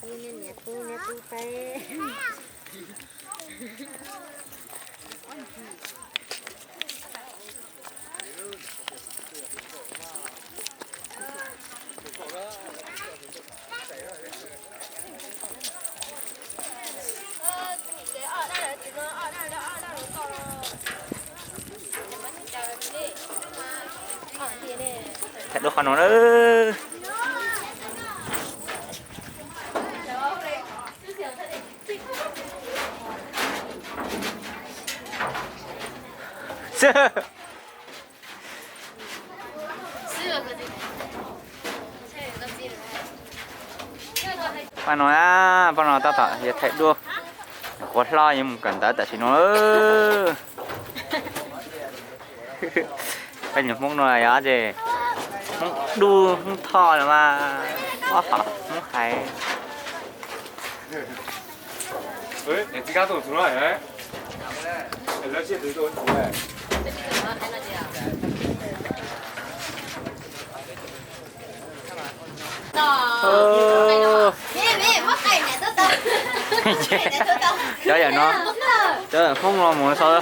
Niam tub, niam tub peb. Tham dua qhov no na. Paj no, paj no tab tom yuav thaij duab, nyuam qhuav hlob yuav mus kawm ntawv tam sim no. Peb nyuag Hmoob no yog ces Hmoob Dub Hmoob Thoj los mas ob hom Hmoob hais. Cov yam no, cov yam Hmoob no mus xav.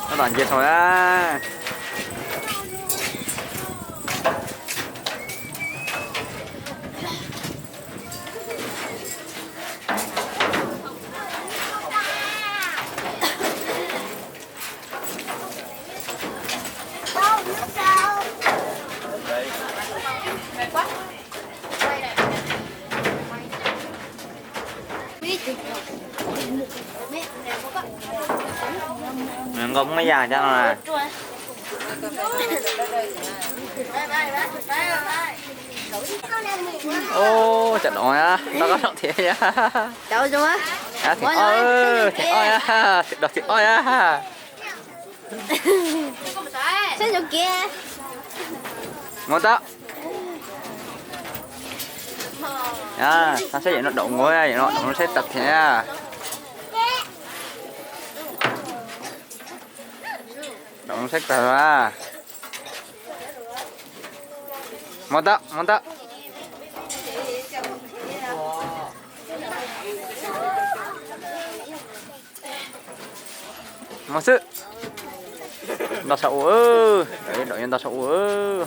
Tab tom nce tau na. Nws nkaus Hmoob Yaj cov no na. Ub, cov doom na, rov qab doom thiab yaj. Thib ob, thib ob yaj, thib doom thib ob yaj. Mus tau. Saib yam no doom nkaus, yam no doom no saib tawm thiab. Doom no saib tawm. Mus tau, mus tau. Mus xwb. Nto saum ua, doom yuav nto saum ua.